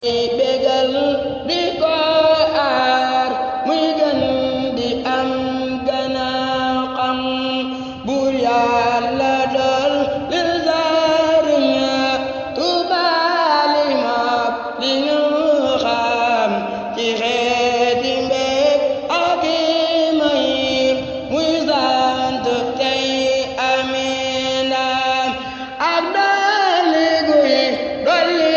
bégal di ko aar muy gën di am gannaaw xam buur Yàlla dool li zaariña tubaali moom li ñu xam ci xeeti mbég ak i may muy sant tey amiin ak dolli guy dolli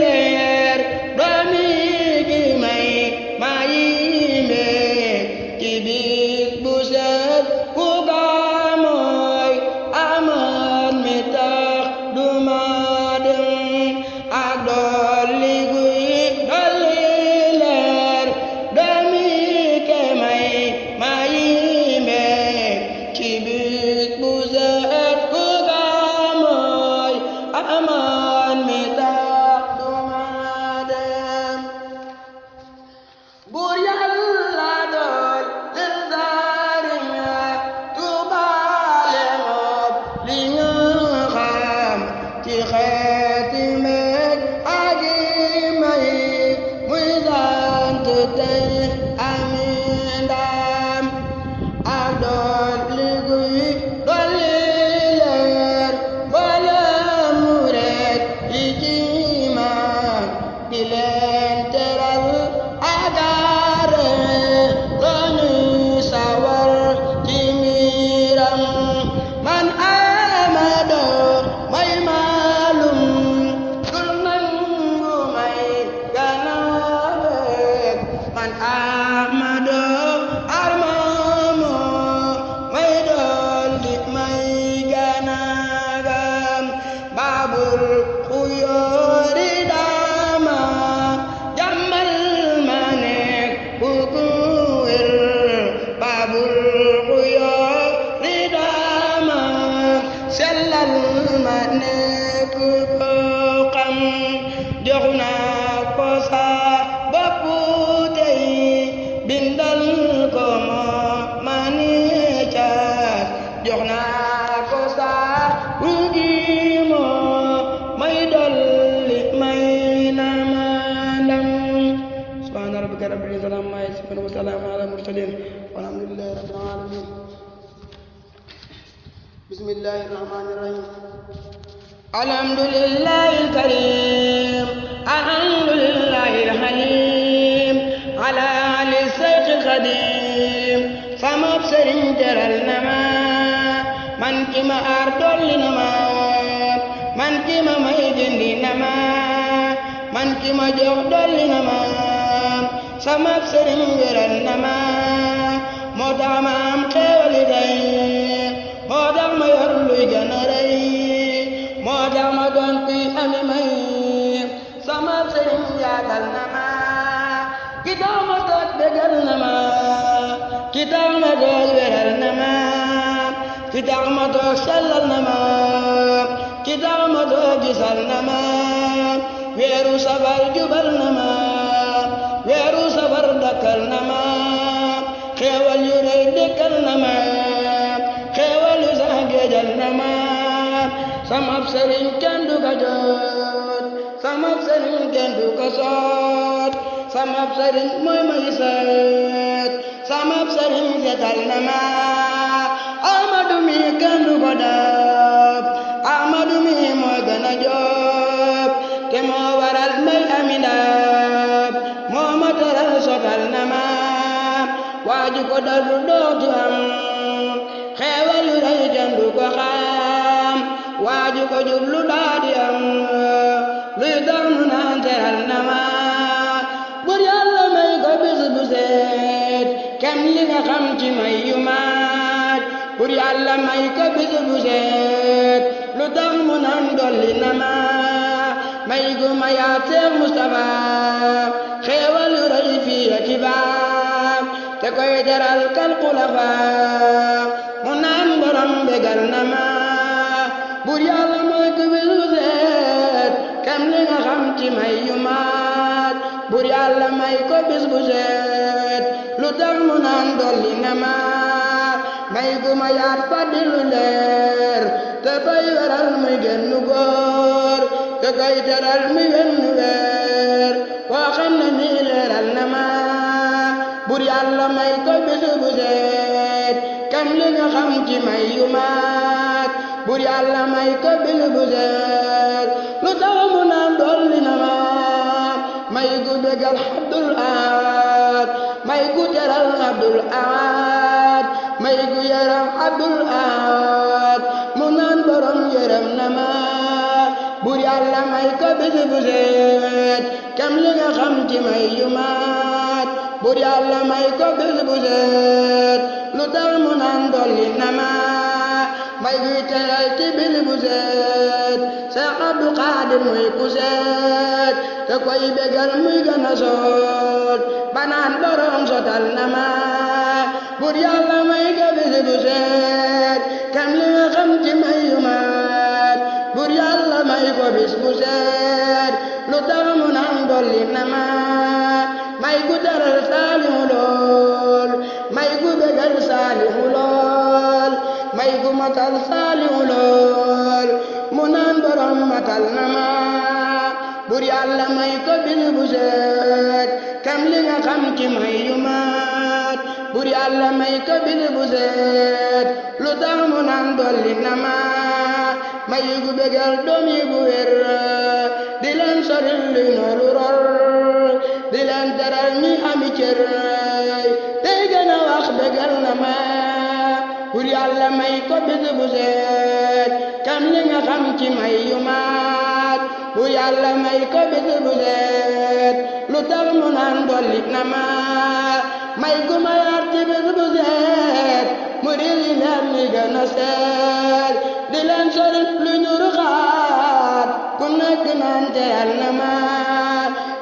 leer doomi gi may mayi mbég ci bis bu set ku gàmmooy amoon mi tax du ma dem ak dolli guy dolli leer doomi gi may mayi mbég ci bis bu set ku gàmmooy amoon mi tax du ma dem buur Yàlla dool li zaariña tubaale moom li ñu xam ci xeeti mbég ak i may muy sant tey amiin ak dolli guy dolli leer wala mu rek yi ci man di leen teral agaare lañu sawar ci mbiram man Amadu may maalum dul nangu may ganaawek man Amadu armamo may dolli may ganaagam baabul xuyoori daama jàmmal ma nekk buguwel baabul xuyoori daama sellal ma nekk xam jox naa ko sa bopp tey bindal ko moo ma ni caas jox naa ko sa rugi moo may dolli may na ma ndam subhaana rabbika rabbil izzati ammaa yasifuun wa salaamun alal mursaliin walhamdulillaahi rabbil aalamiin bismillaahi rahmaani rahiim alhamdulillaahi kariim alhamdulillaahi haliim alaa ali seyxi xadiim sama sëriñ teral na ma man ki ma aar dolli na ma man ki ma may jëndi na ma man ki ma jox dolli na ma sama sëriñ wéral na ma moo tax ma am xéewali tey moo tax ma yor luy gën a rëy moo tax ma doon kuy ami may sama sëriñ yaatal na ma ki tax ma toog bégal na ma ki tax ma toog wéral na ma ki tax ma toog sellal na ma ki tax ma toog gisal na ma weeru safar jubal na ma weeru safar dakkal na ma xéewal yu rëy dëkkal na ma xéewal yu sax géejal na ma sama sëriñ kenn du ko jot sama sëriñ kenn du ko soot sama sëriñ mooy may seet sama sëriñ seetal na ma Amadu mi kenn du ko dab Amadu mi moo gën a jóob te moo waral may aminab moo ma teral sotal na ma waaju ko dallu dootu am xeewal yu rëy kenn du ko xam waaju ko jublu daadi am luy tax nu naan teral na ma bur Yàlla may ko bis bu set kem li nga xam ci may yu maat bur Yàlla may ko bis bu set lu tax mu naan dolli na ma may gu ma yaa Seex Mustafa xéewal yu rëy fii ak ci baam te koy teral kal xulafa mu naan borom bégal na ma bur Yàlla may ko bis bu set kem li nga xam ci may yu maat bur Yàlla may ko bis bu set lu tax mu naan dolli na ma may gu ma yaat faddilu leer te koy waral muy genn góor te koy teral muy wenn weer woo xam ne nii leeral na ma bur yàlla may ko bés bu set kam li nga xam ci may yu maat bur yàlla may ko bés bu set lu tax mu naan dolli na ma may gu bégal Abdul Ahad may gu teral Abdul Ahad may gu yaram Abdul Ahad mu naan borom yaram na ma bur yàlla may ko bés bu set kam li nga xam ci may yu maat bur yàlla may ko bés bu set lu tax mu naan dolli na ma may guy teral ci bés bu set Seex Abdu Xaadir muy ku set te koy bégal muy gën a sot ba naan borom sotal na ma bur yàlla may ko bés bu set kam li nga xam ci may yu maat bur yàlla may ko bés bu set lu tax mu naan dolli na ma may gu teral Saalihu lool may gu bégal Saalihu lool may gu matal Saalihu lool mu naan borom matal na ma bur yàlla may ko bés bu set kam li nga xam ci may yu maat bur yàlla may ko bés bu set lu tax mu naan dolli na ma may gu bégal doom yi bu wér di leen soril luy nooru ror di leen teral ñi ami cër tey gën a wax bégal na ma bur yàlla may ko bés bu set kam li nga xam ci may yu maat bur yàlla may ko bés bu set lu tax mu naan dolli na ma may gu ma yaat ci bés bu set mu riir yi leer mi gën a seet di leen sori lu ñu ruxaat ku nekk naan teral na ma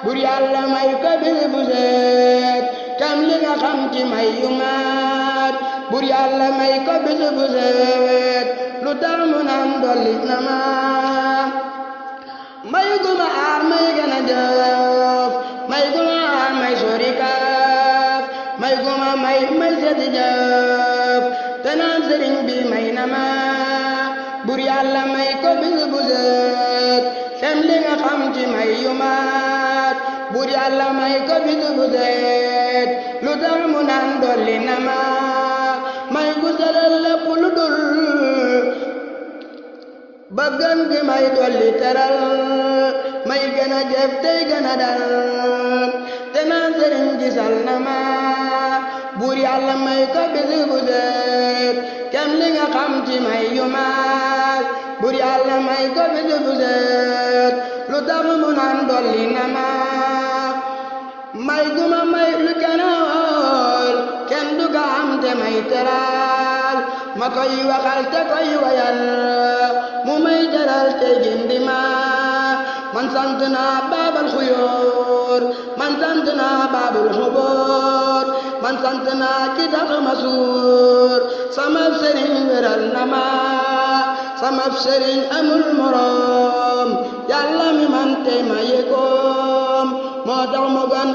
bur yàlla may ko bés bu set kam li nga xam ci may yu maat bur yàlla may ko bés bu set lu tax mu naan dolli na ma may gu ma aar may gën a jëf may gu ma aar may sori kaaf may gu ma may seeti jëf te naan sëriñ bi may na ma bur yàlla may ko bés bu set xem li nga xam ci may yu maat bur yàlla may ko bés bu set lu tax mu naan dolli na ma may gu selal lépp lu dul bëggan gi may dolli teral may gën a jëf tey gën a dal te naan sëriñ gisal na ma bur yàlla may ko bés bu set kem li nga xam ci may yu maat bur yàlla may ko bés bu set lu tax mu naan dolli na ma may gu ma may lu kenn wool kenn du ko am te may teral ma koy waxal te koy wayal mu may teral te gindi ma man sant naa baabal xuyoor man sant naa baabul xuboor man sant naa ki tax ma suur sama sëriñ wéral na ma sama sëriñ amul morom yàlla mi man tey ma yekoom moo tax mu gan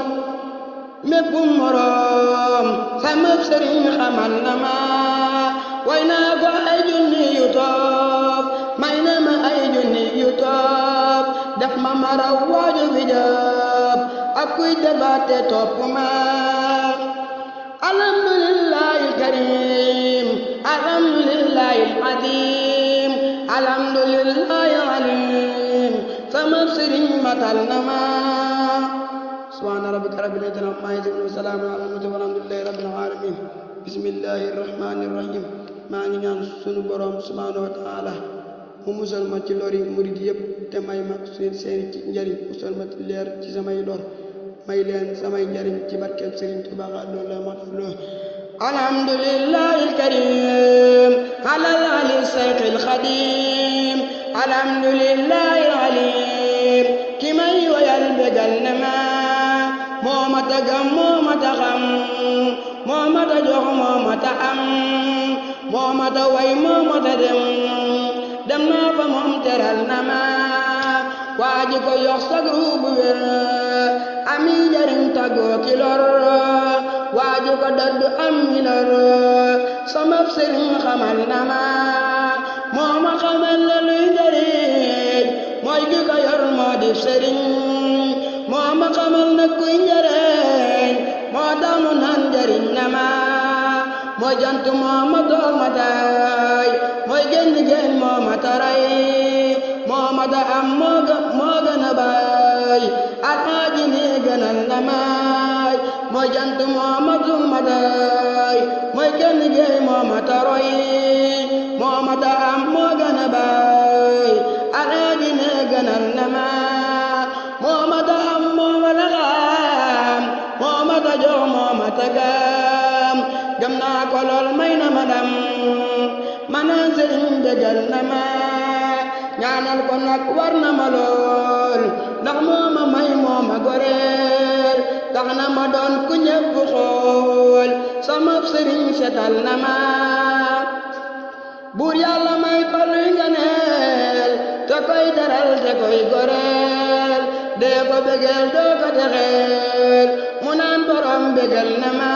mépp morom sama sëriñ xamal na ma way naa ko ay junni yu toog may na ma ay junni yu toog def ma maraw waaju bi jëp ak kuy defaate topp ma alhamdulillahi karim alhamdulillahi azim alhamdulillahi alim sama sëriñ matal na ma subhana rabbika rabbil izzati amma yasifun wa salamun ala al-mursalin walhamdulillahi rabbil alamin bismillahir rahmanir rahim maa ngi ñaan sunu borom subhanahu wa ta'ala mu musal ma ci lori murid yépp te may ma seen ci njariñ musal ma ci leer ci samay lor may leen samay njariñ ci barkeb Sëriñ Tuubaa loolu la moo tax loolu alhamdulillahi al-karim ala ali sayxil xadim alhamdulillahi alim ki may wayal bégal na ma moo ma ta gëm moo ma ta xam moo ma ta jox moo ma ta am moo ma ta way moo ma ta dem naa fa moom teral na ma waa ji ko yox sag ruubu wér ami njariñ tagoo ki lor waa ji ko daddu am mi lor sama sëriñ xamal na ma moo ma xamal la luy njariñ mooy gi ko yor di sëriñ moo ma xamal na kuy njariñ moo tax mu naan njariñ na ma moo jant moo ma dool ma tay mooy génn génn moo ma taray moo ma da am moo gën a bay alaaji ni gënal na may mooy jant moo ma dul ma tay mooy génn génn moo ma taray moo ma da am moo gën a bay alaaji ni gënal na ma moo ma da am moo ma la xam moo ma da jox moo ma tagam gëm naa ko lool may na ma dam manaan sëriñ bégal na ma ñaanal ko nag war na ma lool ndax moo ma may moo ma goreel tax na ma doon ku ñëpp xool sama sëriñ setal na ma buur yàlla may ko luy nganeel te koy teral te koy goreel dee ko bégel doo ko texeel mu naan borom bégal na ma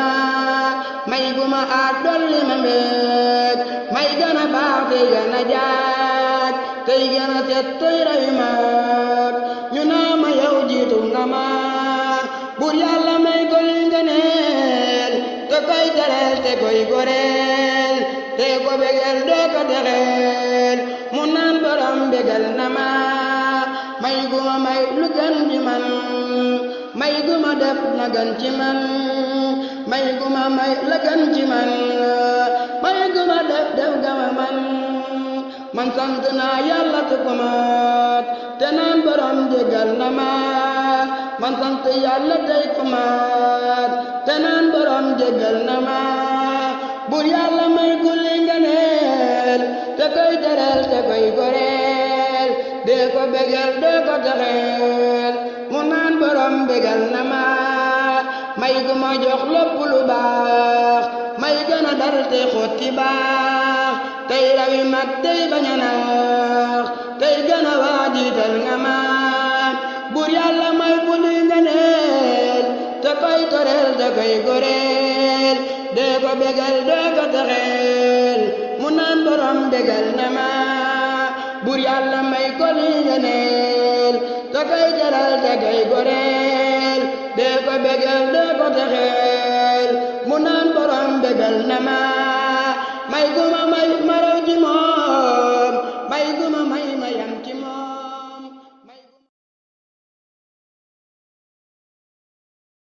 may gu ma aat dolli ma mbéeg may gën a baax tey gën a jaaj tey gën a set tey ray maag ñu naa ma yow jiitu nga ma buur yàlla may ko luy nganeel te koy teral te koy goreel te ko bégel doo ko texeel mu naan borom bégal na ma may gu ma may lu gën ci man may gu ma def na gën ci man may gu ma may la gën ci man may gu ma def gama man sant naa yàlla tu ko maat te naan borom jégal na ma man sant yàlla tey ko maat te naan borom jégal na ma buur yàlla may ku li nganeel te koy teral te koy goreel dee ko bégel dee ko texeel mu naan borom bégal na ma may gu ma jox lépp lu baax may gën a dal te xotti baax tey rawi mag tey bañ a naax tey gën a waajital nga ma buur yàlla may ku li nganeel te koy toreel te koy goreel dee ko bégal dee ko texeel mu naan borom bégal na ma buur yàlla may ko li nganeel te koy teral te koy goreel dee ko bégal dee ko texeel mu naan borom bégal na ma